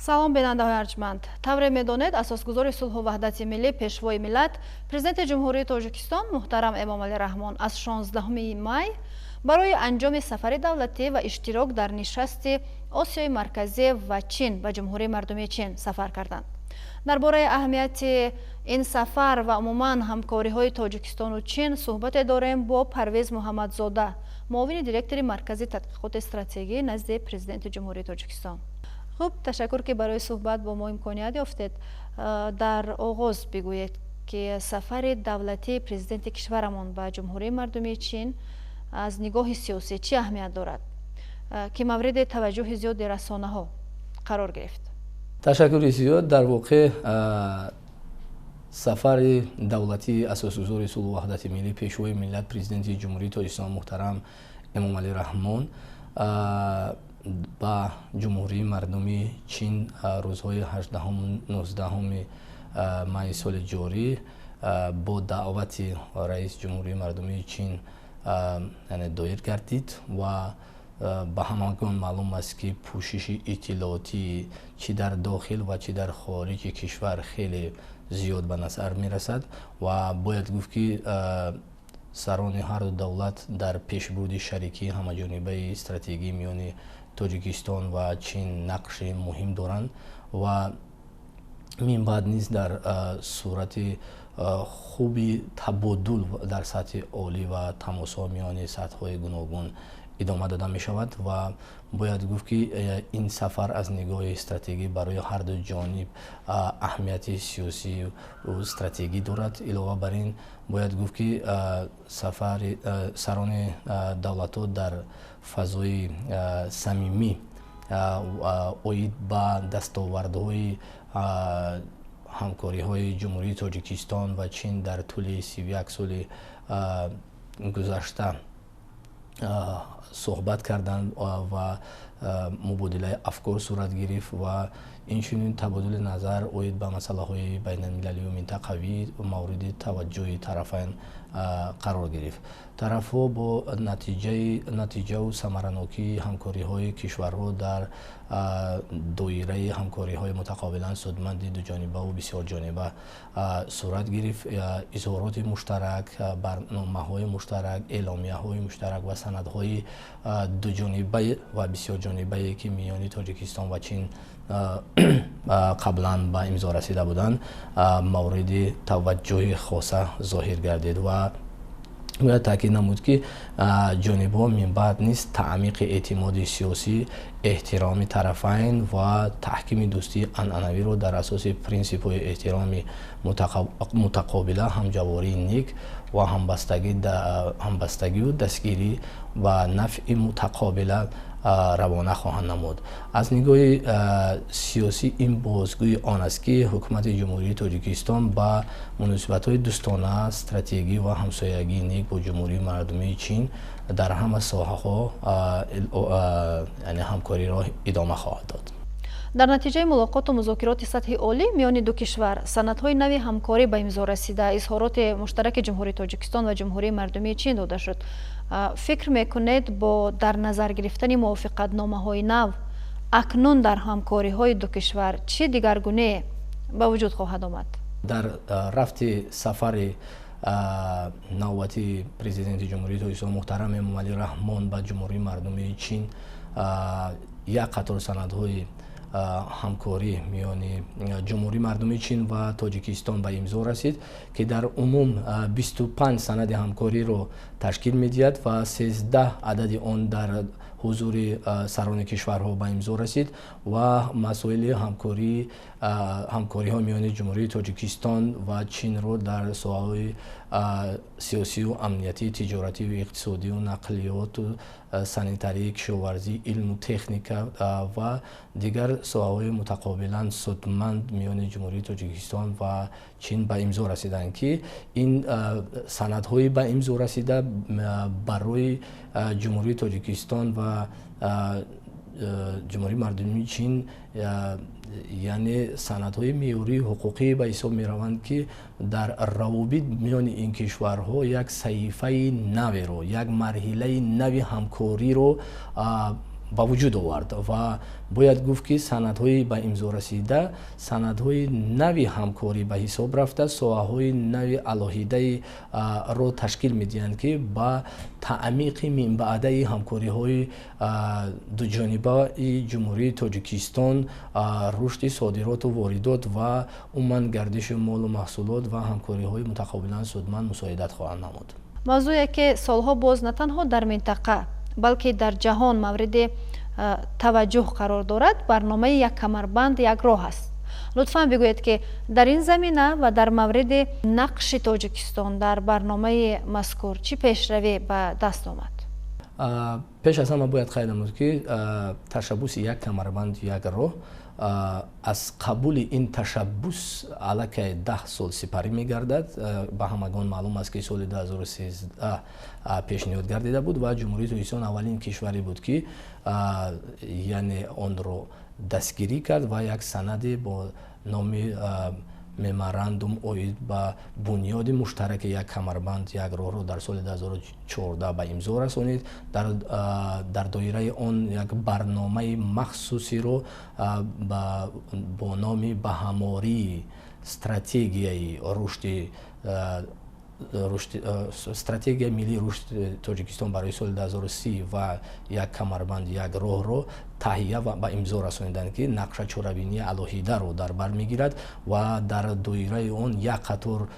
Салом, бинандаҳои арҷманд! Тавре медонед, асосгузори сулҳу ваҳдати миллӣ, Пешвои миллат, Президенти Ҷумҳурии Тоҷикистон муҳтарам Эмомалӣ Раҳмон аз 16 май барои анҷоми сафари давлатӣ ва иштирок дар нишасти Осиёи Марказӣ ва Чин ба Ҷумҳурии Мардумии Чин сафар карданд. Дар бораи аҳамияти ин сафар ва умуман ҳамкориҳои Тоҷикистону Чин суҳбате дорем бо Парвез Муҳаммадзода, муовини директори Маркази тадқиқоти стратегӣ назди Президенти Ҷумҳурии Тоҷикистон. Хуб, ташаккур, ки барои суҳбат бо мо имконият ёфтед. Дар оғоз бигӯед, ки сафари давлатии президенти кишварамон ба Ҷумҳурии Мардумии Чин аз нигоҳи сиёсӣ чӣ аҳамият дорад, ки мавриди таваҷҷӯҳи зиёди расонаҳо қарор гирифт? Ташаккури зиёд. Дар воқеъ, сафари давлатии асосгузори сулҳу ваҳдати миллӣ, Пешвои миллат, Президенти Ҷумҳурии Тоҷикистон муҳтарам Эмомалӣ Раҳмон ба Ҷумҳурии Мардумии Чин рӯзҳои 18-19 майи соли ҷорӣ бо даъвати раиси Ҷумҳурии Мардумии Чин, яъне, доир гардид. Ва ба ҳамагон маълум аст, ки пӯшиши иттилоотӣ чӣ дар дохил ва чӣ дар хориҷи кишвар хеле зиёд ба назар мерасад. Ва бояд гуфт, ки сарони ҳарду давлат дар пешбурди шарикии ҳамаҷонибаи стратегӣ миёни Тоҷикистон ва Чин нақши муҳим доранд ва минбаъд низ дар сурати хуби табодул дар сатҳи олӣ ва тамосҳо миёни сатҳҳои гуногун идома дода мешавад. Ва бояд гуфт, ки ин сафар аз нигоҳи стратегӣ барои ҳарду ҷониб аҳамияти сиёсию стратегӣ дорад. Илова бар ин, бояд гуфт, ки сафари сарони давлатҳо дар фазои самимӣ оид ба дастовардҳои ҳамкориҳои Ҷумҳурии Тоҷикистон ва Чин дар тӯли 31 соли гузашта суҳбат карданд ва мубодилаи афкор сурат гирифт ва инчунин табодули назар оид ба масъалаҳои байналмилалию минтақавӣ мавриди таваҷҷӯҳи тарафайн қарор гирифт. Тарафҳо бо натиҷаву самаранокии ҳамкориҳои кишварҳо дар доираи ҳамкориҳои мутақобилан судманди дуҷонибаву бисёрҷониба сурат гирифт. Изҳороти муштарак, барномаҳои муштарак, эъломияҳои муштарак ва санадҳои дуҷониба ва бисёрҷонибае, ки миёни Тоҷикистон ва Чин қаблан ба имзо расида буданд, мавриди таваҷҷӯҳи хоса зоҳир гардид. Ва бояд таъкид намуд, ки ҷонибҳо минбаъд низ таъмиқи эътимоди сиёсӣ, эҳтироми тарафайн ва таҳкими дӯстии анъанавиро дар асоси принсипҳои эҳтироми мутақобила, ҳамҷавории нек ва ҳамбастагию дастгирӣ ба нафъи мутақобила равона хоҳанд намуд. Аз нигоҳи сиёсӣ ин бозгӯи он аст, ки ҳукумати Ҷумҳурии Тоҷикистон ба муносибатҳои дӯстона, стратегӣ ва ҳамсоягии нек бо Ҷумҳурии Мардумии Чин дар ҳама соҳаҳо, яъне, ҳамкориро идома хоҳад дод. Дар натиҷаи мулоқоту музокироти сатҳи олӣ миёни ду кишвар санадҳои нави ҳамкорӣ ба имзо расида, изҳороти муштараки Ҷумҳурии Тоҷикистон ва Ҷумҳурии Мардумии Чин дода шуд. Фикр мекунед, бо дар назар гирифтани мувофиқатномаҳои нав акнун дар ҳамкориҳои ду кишвар чӣ дигаргуние ба вуҷуд хоҳад омад? Дар рафти сафари навбати Президенти Ҷумҳурии Тоҷикистон муҳтарам Эмомалӣ Раҳмон ба Ҷумҳурии Мардумии Чин як қатор санадҳои ҳамкорӣ миёни Ҷумҳурии Мардумии Чин ва Тоҷикистон ба имзо расид, ки дар умум 25 санади ҳамкориро ташкил медиҳад ва 13 адади он дар ҳузури сарони кишварҳо ба имзо расид. Ва масоили ҳамкориҳо миёни Ҷумҳурии Тоҷикистон ва Чинро дар соҳаҳои сиёсию амниятӣ, тиҷоратию иқтисодию нақлиёту санитарӣ, кишоварзӣ, илму техника ва дигар соҳаҳои мутақобилан судманд миёни Ҷумҳурии Тоҷикистон ва Чин ба имзо расиданд, ки ин санадҳои ба имзо расида барои Ҷумҳурии Тоҷикистон ва Ҷумҳурии Мардумии Чин, яъне, санадҳои меъёрии ҳуқуқӣ ба ҳисоб мераванд, ки дар равобит миёни ин кишварҳо як саҳифаи наверо, як марҳилаи нави ҳамкориро. ба вуҷуд овард ва бояд гуфт, ки санадҳои ба имзо расида санадҳои нави ҳамкорӣ ба ҳисоб рафта, соҳаҳои нави алоҳидаиро ташкил медиҳанд, ки ба таъмиқи минбаъдаи ҳамкориҳои дуҷонибаи Ҷумҳурии Тоҷикистон, рушди содироту воридот ва умуман гардиши молу маҳсулот ва ҳамкориҳои мутақобилан судманд мусоидат хоҳанд намуд. Мавзӯе, ки солҳо боз на танҳо дар минтақа, балки дар ҷаҳон мавриди таваҷҷӯҳ қарор дорад, барномаи «Як камарбанд, як роҳ» аст. Лутфан бигӯед, ки дар ин замина ва дар мавриди нақши Тоҷикистон дар барномаи мазкур чӣ пешравӣ ба даст омад? Пеш аз ҳама бояд қайд намуд, ки ташаббуси «Як камарбанд, як роҳ», аз қабули ин ташаббус аллакай 10 сол сипарӣ мегардад. Ба ҳамагон маълум аст, ки соли 2013 пешниҳод гардида буд ва Ҷумҳурии Тоҷикистон аввалин кишваре буд, ки яъне онро дастгирӣ кард ва як санаде бо номи меморандум оид ба бунёди муштараки «Як камарбанд, як роҳро» дар соли 2014 ба имзо расонид. Дар доираи он як барномаи махсусиро бо номи ба ҳамвории стратегияи рушди стратегияи миллии рушди Тоҷикистон барои соли 2030 ва «Як камарбанд, як роҳро» таҳия ва ба имзо расониданд, ки нақша чорабинии алоҳидаро дар бар мегирад ва дар доираи он як қатор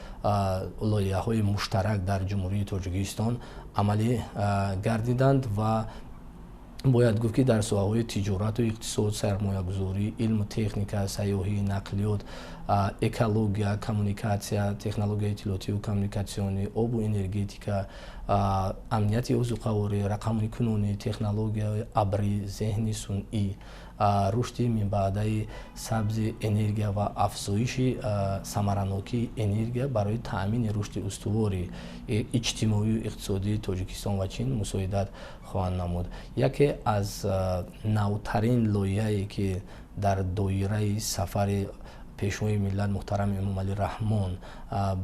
лоиҳаҳои муштарак дар Ҷумҳурии Тоҷикистон амалӣ гардиданд. Ва бояд гуфт, ки дар соҳаҳои тиҷорату иқтисод, сармоягузорӣ, илму техника, сайёҳӣ, нақлиёт, экология, коммуникатсия, технологияи иттилоотиву коммуникатсионӣ, обу энергетика, амнияти озуқаворӣ, рақамикунонӣ, технологияи абрӣ, зеҳни сунъӣ, рушди минбаъдаи сабзи энергия ва афзоиши самаранокии энергия барои таъмини рушди устувори иҷтимоию иқтисодии Тоҷикистон ва Чин мусоидат хоҳанд намуд. Яке аз навтарин лоиҳае, ки дар доираи сафари Пешвои миллат муҳтарам Эмомалӣ Раҳмон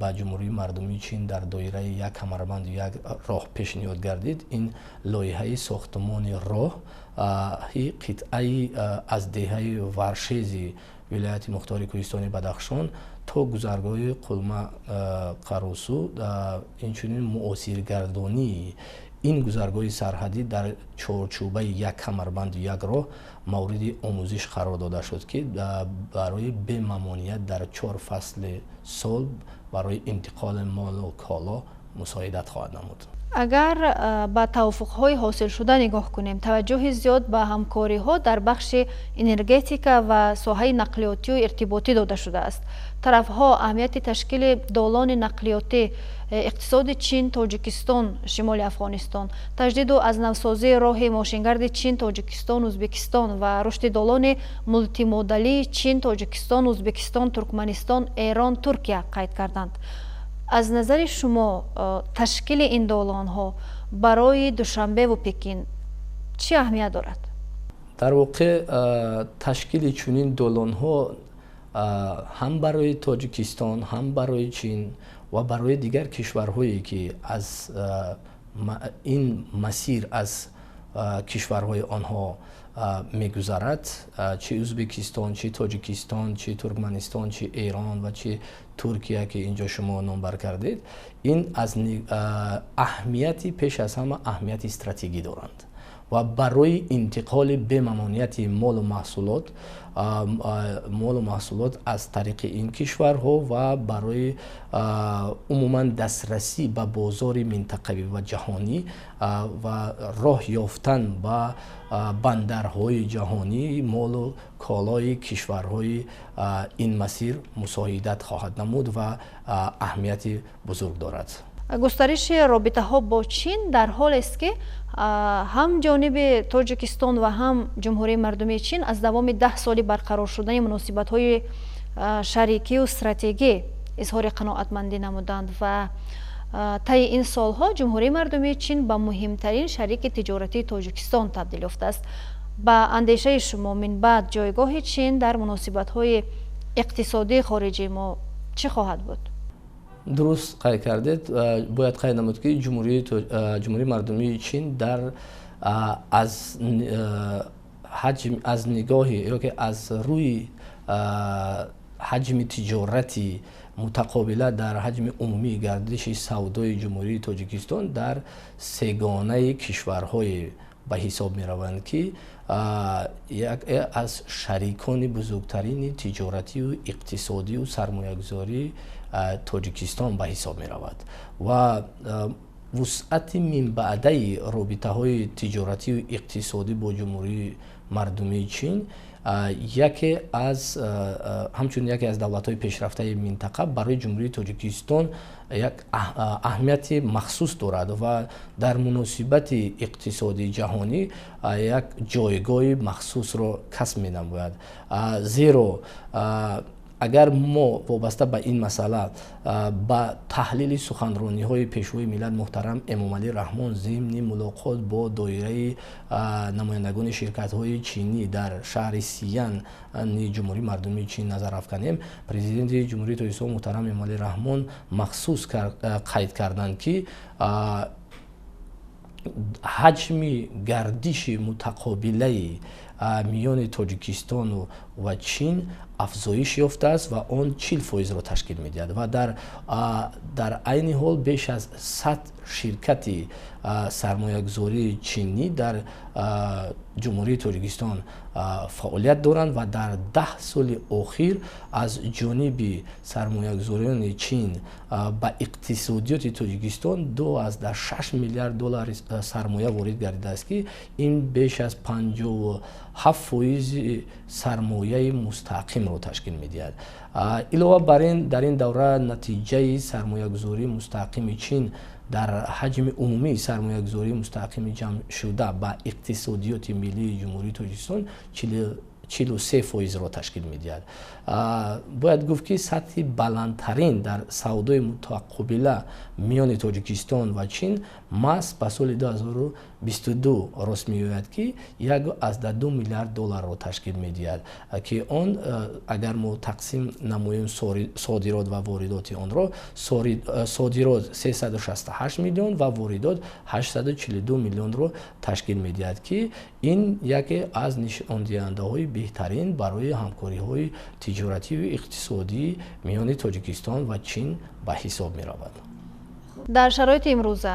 ба Ҷумҳурии Мардумии Чин дар доираи «Як камарбанду як роҳ» пешниҳод гардид, ин лоиҳаи сохтмони роҳи қитъаи аз деҳаи Варшези вилояти мухтори Кӯҳистони Бадахшон то гузаргоҳи Қулма Қаросу, инчунин муосиргардонии ин гузаргоҳи сарҳадӣ дар чорчӯбаи «Як камарбанду як роҳ» мавриди омӯзиш қарор дода шуд, ки барои бемамоният дар чор фасли сол барои интиқоли молу коло мусоидат хоҳад намуд. Агар ба тавофуқҳои ҳосилшуда нигоҳ кунем, таваҷҷӯҳи зиёд ба ҳамкориҳо дар бахши энергетика ва соҳаи нақлиётию иртиботӣ дода шудааст. Тарафҳо аҳамияти ташкили долони нақлиётӣ иқтисоди Чин, Тоҷикистон, шимоли Афғонистон, таҷдиду аз навсозии роҳи мошингарди Чин, Тоҷикистон, Ӯзбекистон ва рушди долони мултимодалии Чин, Тоҷикистон, Ӯзбекистон, Туркманистон, Эрон, Туркия қайд карданд. Аз назари шумо, ташкили ин долонҳо барои Душанбеву Пекин чӣ аҳамият дорад? Дар воқеъ, ташкили чунин долонҳо ҳам барои Тоҷикистон, ҳам барои Чин ва барои дигар кишварҳое, ки аз ин масир аз кишварҳои онҳо мегузарад, чи Ӯзбекистон, чи Тоҷикистон, чи Туркманистон, чи Эрон ва чи Туркия, ки инҷо шумо номбар кардед, ин аз аҳамияти, пеш аз ҳама, аҳамияти стратегӣ доранд ва барои интиқоли бемамонияти молу маҳсулот аз тариқи ин кишварҳо ва барои умуман дастрасӣ ба бозори минтақавӣ ва ҷаҳонӣ ва роҳ ёфтан ба бандарҳои ҷаҳонӣ молу колои кишварҳои ин масир мусоидат хоҳад намуд ва аҳамияти бузург дорад. Густариши робитаҳо бо Чин дар ҳолест, ки ҳам ҷониби Тоҷикистон ва ҳам Ҷумҳурии Мардумии Чин аз давоми 10 соли барқарор шудани муносибатҳои шарикию стратегӣ изҳори қаноатмандӣ намуданд ва таи ин солҳо Ҷумҳурии Мардумии Чин ба муҳимтарин шарики тиҷоратии Тоҷикистон табдил ёфтааст. Ба андешаи шумо, минбаъд ҷойгоҳи Чин дар муносибатҳои иқтисодии хориҷии мо чӣ хоҳад буд? Дуруст қайд кардед. Бояд қайд намуд, ки Ҷумҳурии Мардумии Чин дар Аз ҳаҷм, аз нигоҳи ёки аз рӯи ҳаҷми тиҷорати мутақобила дар ҳаҷми умумии гардиши савдои Ҷумҳурии Тоҷикистон дар сегонаи кишварҳое ба ҳисоб мераванд, ки яке аз шарикони бузургтарини тиҷоратию иқтисодию сармоягузории Тоҷикистон ба ҳисоб меравад ва вусъати минбаъдаи робитаҳои тиҷоратию иқтисодӣ бо Ҷумҳурии Мардумии Чин яке аз ҳамчун яке аз давлатҳои пешрафтаи минтақа барои Ҷумҳурии Тоҷикистон як аҳамияти махсус дорад ва дар муносибати иқтисодии ҷаҳонӣ як ҷойгоҳи махсусро касб менамояд. Зеро агар мо вобаста ба ин масъала ба таҳлили суханрониҳои Пешвои миллат муҳтарам Эмомалӣ Раҳмон зимни мулоқот бо доираи намояндагони ширкатҳои чинӣ дар шаҳри Сияни Ҷумҳурии Мардумии Чин назар афканем, Президенти Ҷумҳурии Тоҷикистон муҳтарам Эмомалӣ Раҳмон махсус қайд карданд, ки ҳаҷми гардиши мутақобилаи миёни Тоҷикистону ва Чин афзоиш ёфтааст ва он 40%-ро ташкил медиҳад ва дар айни ҳол беш аз 100 ширкати сармоягузории чинӣ дар Ҷумҳурии Тоҷикистон фаъолият доранд ва дар 10 соли охир аз ҷониби сармоягузориёни Чин ба иқтисодиёти Тоҷикистон 2,6 миллиард доллар сармоя ворид гардидааст, ки ин беш аз 57% сармояи мустақимро ташкил медиҳад. Илова бар ин, дар ин давра натиҷаи сармоягузории мустақими Чин дар ҳаҷми умумии сармоягузории мустақими ҷамъшуда ба иқтисодиёти миллии Ҷумҳурии Тоҷикистон 43%-ро ташкил медиҳад. Бояд гуфт, ки сатҳи баландтарин дар савдои мутақобила миёни Тоҷикистон ва Чин маҳз ба соли 2022 рост меояд, ки 1,2 миллиард долларро ташкил медиҳад, ки он агар мо тақсим намоем содирот ва воридоти онро, содирот 368 миллион ва воридот 842 миллионро ташкил медиҳад, ки ин яке аз нишондиҳандаҳои беҳтарин барои ҳамкориҳои тиҷоратию иқтисодӣ миёни Тоҷикистон ва Чин ба ҳисоб меравад. Дар шароити имрӯза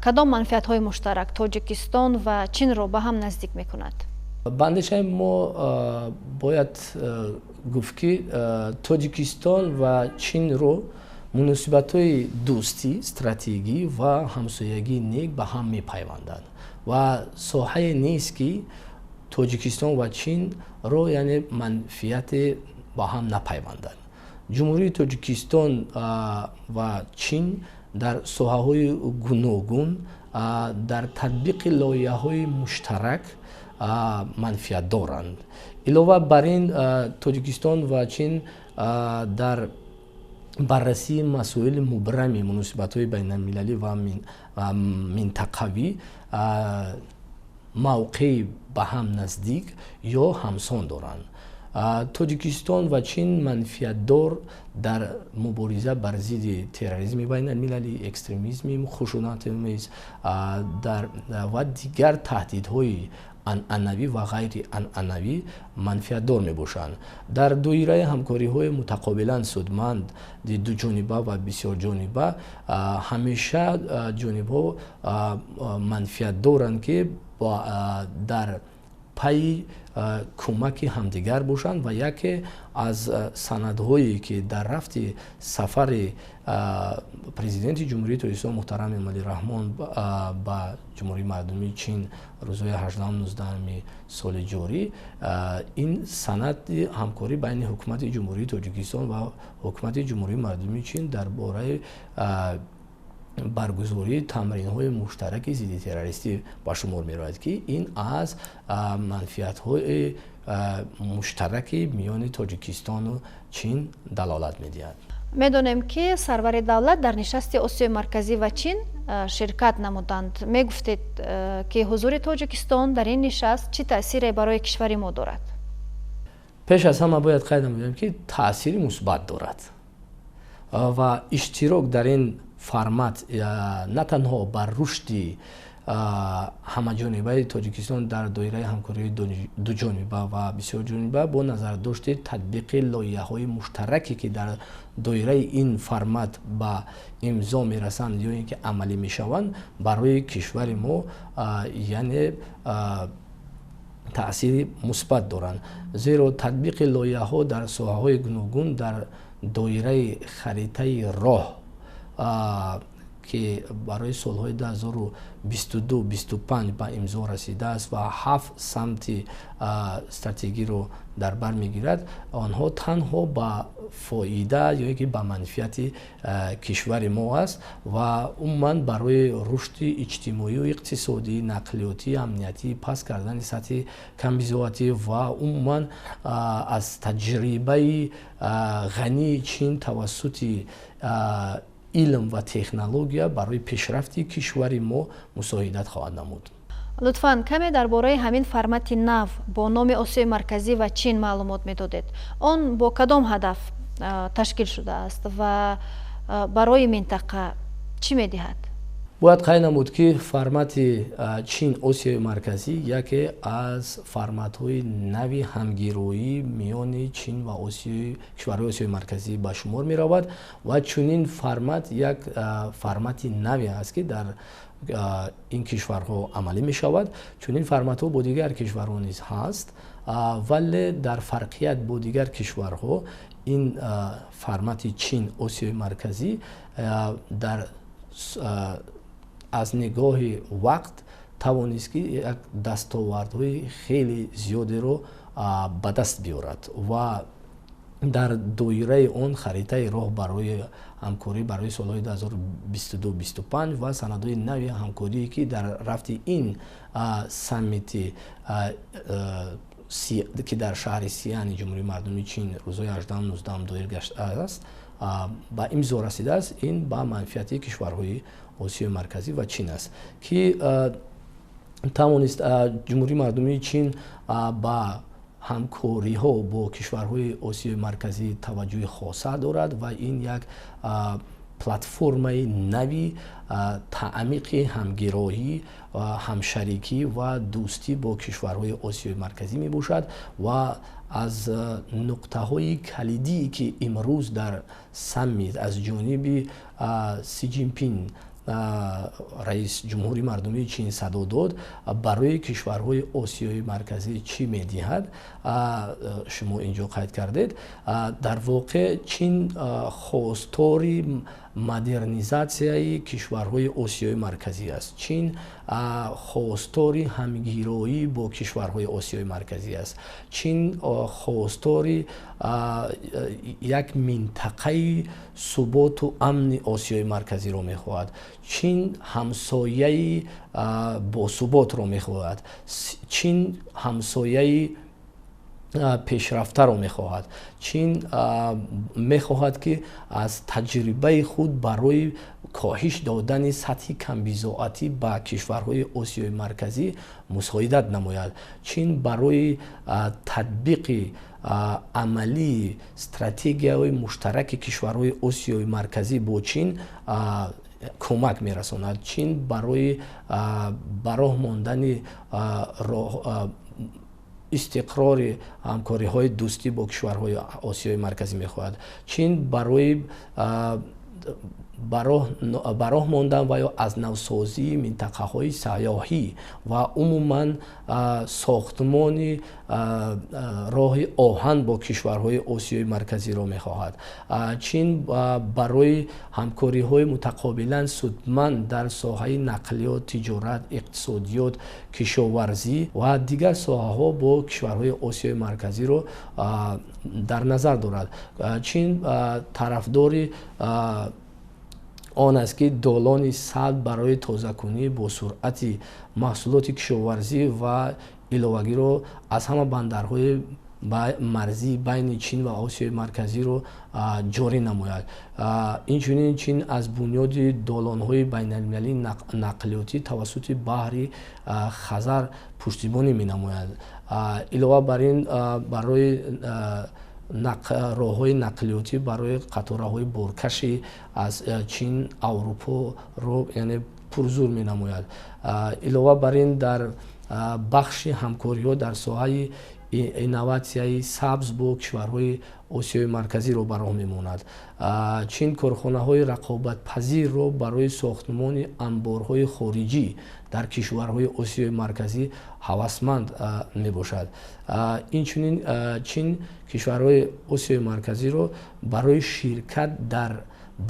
кадом манфиатҳои муштарак Тоҷикистон ва Чинро ба ҳам наздик мекунад? Ба андешаи мо бояд гуфт, ки Тоҷикистон ва Чинро муносибатҳои дӯстӣ, стратегӣ ва ҳамсоягии нек ба ҳам мепайванданд ва соҳае нест, ки Тоҷикистон ва Чинро, яъне, манфиате ба ҳам напайванданд. Ҷумҳурии Тоҷикистон ва Чин дар соҳаҳои гуногун дар татбиқи лоиҳаҳои муштарак манфиат доранд. Илова бар ин, Тоҷикистон ва Чин дар баррасии масоили мубрами муносибатҳои байналмилалӣ ва минтақавӣ мавқеи ба ҳам наздик ё ҳамсон доранд. Тоҷикистон ва Чин манфиатдор дар мубориза бар зидди терроризми байналмилалӣ, экстремизми хушунатомез ва дигар таҳдидҳои анъанавӣ ва ғайрианъанавӣ манфиатдор мебошанд. Дар доираи ҳамкориҳои мутақобилан судманд дуҷониба ва бисёрҷониба ҳамеша ҷонибҳо манфиат доранд, ки дар пайи кӯмаки ҳамдигар бошанд ва яке аз санадҳое, ки дар рафти сафари Президенти Ҷумҳурии Тоҷикистон муҳтарам Эмомалӣ Раҳмон ба Ҷумҳурии Мардумии Чин рӯзҳои 18-19 соли ҷорӣ, ин санади ҳамкорӣ байни Ҳукумати Ҷумҳурии Тоҷикистон ва Ҳукумати Ҷумҳурии Мардумии Чин дар бораи баргузории тамринҳои муштараки зидди террористӣ ба шумор меравад, ки ин аз манфиатҳои муштараки миёни Тоҷикистону Чин далолат медиҳад. Медонем, ки сарвари давлат дар нишасти Осиёи Марказӣ ва Чин ширкат намуданд. Мегуфтед, ки ҳузури Тоҷикистон дар ин нишаст чӣ таъсире барои кишвари мо дорад? Пеш аз ҳама бояд қайд намоем, ки таъсири мусбат дорад ва иштирок дар ин формат на танҳо бар рушди ҳамаҷонибаи Тоҷикистон дар доираи ҳамкориҳои дуҷониба ва бисёрҷониба бо назардошти татбиқи лоиҳаҳои муштараке, ки дар доираи ин формат ба имзо мерасанд ё ин ки амалӣ мешаванд, барои кишвари мо яъне таъсири мусбат доранд. Зеро татбиқи лоиҳаҳо дар соҳаҳои гуногун дар доираи харитаи роҳ, ки барои солҳои 2022-25 ба имзо расидааст ва 7 самти стратегиро дар бар мегирад, онҳо танҳо ба фоида ё ин ки ба манфиати кишвари мо аст ва умуман барои рушди иҷтимоию иқтисодӣ, нақлиётӣ, амниятӣ, паст кардани сатҳи камбизоатӣ ва умуман аз таҷрибаи ғании Чин тавассути илм ва технология барои пешрафти кишвари мо мусоидат хоҳад намуд. Лутфан, каме дар бораи ҳамин формати нав бо номи Осиёи Марказӣ ва Чин маълумот медодед. Он бо кадом ҳадаф ташкил шудааст ва барои минтақа чӣ медиҳад? Бояд қайд намуд, ки формати Чин Осиёи Марказӣ яке аз форматҳои нави ҳамгироӣ миёни Чин ва кишварҳои Осиёи Марказӣ ба шумор меравад ва чунин формат як формати наве аст, ки дар ин кишварҳо амалӣ мешавад. Чунин форматҳо бо дигар кишварҳо низ ҳаст, вале дар фарқият бо дигар кишварҳо ин формати Чин Осиёи Марказӣ дар аз нигоҳи вақт тавонист, ки як дастовардҳои хеле зиёдеро ба даст биёрад ва дар доираи он харитаи роҳ барои ҳамкорӣ барои солҳои 2022-25 ва санадҳои нави ҳамкорие, ки дар рафти ин саммити, ки дар шаҳри Сиани Ҷумҳурии Мардумии Чин рӯзҳои 18-19 доир гаштааст, ба имзо расидааст, ин ба манфиати кишварҳои Осиёи Марказӣ ва Чин аст, ки тавонист Ҷумҳурии Мардумии Чин ба ҳамкориҳо бо кишварҳои Осиёи Марказӣ таваҷҷӯҳи хоса дорад ва ин як платформаи нави таъмиқи ҳамгироҳӣ, ҳамшарикӣ ва дӯстӣ бо кишварҳои Осиёи Марказӣ мебошад. Ва аз нуқтаҳои калидие, ки имрӯз дар саммит аз ҷониби Си Ҷинпин, раис ҷумҳури Мардумии Чин, садо дод, барои кишварҳои Осиёи Марказӣ чӣ медиҳад, шумо инҷо қайд кардед. Дар воқеъ Чин хостори модернизатсияи кишварҳои Осиёи Марказӣ аст. Чин хостори ҳамгироӣ бо кишварҳои Осиёи Марказӣ аст. Чин хостори як минтақаи суботу амни Осиёи Марказиро мехоҳад. Чин ҳамсояи босуботро мехоҳад. Чин ҳамсояи пешрафтаро мехоҳад. Чин мехоҳад, ки аз таҷрибаи худ барои коҳиш додани сатҳи камбизоатӣ ба кишварҳои Осиёи Марказӣ мусоидат намояд. Чин барои татбиқи амалии стратегияҳои муштараки кишварҳои Осиёи Марказӣ бо Чин кӯмак мерасонад. Чин барои ба роҳ мондани истиқрори ҳамкориҳои дӯстӣ бо кишварҳои Осиёи Марказӣ мехоҳад. Чин барои ба роҳ мондан ва ё аз навсозии минтақаҳои сайёҳӣ ва умуман сохтмони роҳи оҳан бо кишварҳои Осиёи Марказиро мехоҳад. Чин барои ҳамкориҳои мутақобилан судманд дар соҳаи нақлиёт, тиҷорат, иқтисодиёт, кишоварзӣ ва дигар соҳаҳо бо кишварҳои Осиёи Марказиро дар назар дорад. Чин тарафдори он аст, ки долони сабз барои тозакунӣ бо суръати маҳсулоти кишоварзӣ ва иловагиро аз ҳама бандарҳои марзии байни Чин ва Осиёи Марказиро ҷорӣ намояд. Инчунин Чин аз бунёди долонҳои байналмилалии нақлиётӣ тавассути баҳри Хазар пуштибонӣ менамояд. Илова бар ин, барои роҳҳои нақлиётӣ барои қатораҳои боркаши аз Чин Аврупоро, яъне пурзур менамояд. Илова бар ин, дар бахши ҳамкориҳо дар соҳаи инноватсияи сабз бо кишварҳои Осиёи Марказиро ба роҳ мемонад. Чин корхонаҳои рақобатпазирро барои сохтмони анборҳои хориҷӣ дар кишварҳои Осиёи Марказӣ ҳавасманд мебошад. Инчунин Чин кишварҳои Осиёи Марказиро барои ширкат дар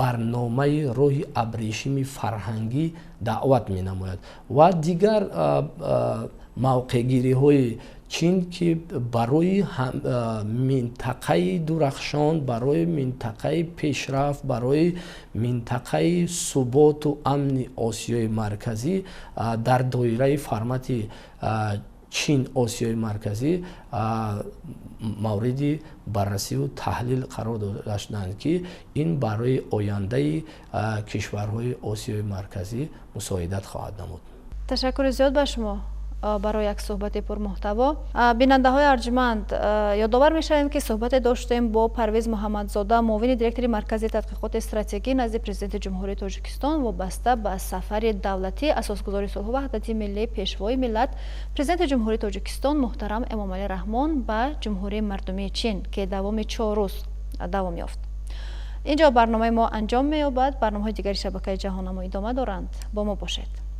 барномаи роҳи абрешими фарҳангӣ даъват менамояд ва дигар мавқеъгириҳои Чин, ки барои минтақаи дурахшон, барои минтақаи пешрафт, барои минтақаи суботу амни Осиёи Марказӣ дар доираи формати Чин Осиёи Марказӣ мавриди баррасиву таҳлил қарор дода шуданд, ки ин барои ояндаи кишварҳои Осиёи Марказӣ мусоидат хоҳад намуд. Ташаккури зиёд ба шумо барои як суҳбати пурмуҳтаво. Бинандаҳои арҷманд, ёдовар мешавем, ки суҳбате доштем бо Парвиз Муҳаммадзода, муовини директори Маркази тадқиқоти стратегӣ назди Президенти Ҷумҳурии Тоҷикистон, вобаста ба сафари давлатии Асосгузори сулҳу ваҳдати миллӣ, Пешвои миллат, Президенти Ҷумҳурии Тоҷикистон муҳтарам Эмомалӣ Раҳмон ба Ҷумҳурии Мардумии Чин, ки давоми 4 рӯз давом ёфт. Инҷо барномаи мо анҷом меёбад. Барномаҳои дигари шабакаи Ҷаҳоннамо идома доранд. Бо мо бошед.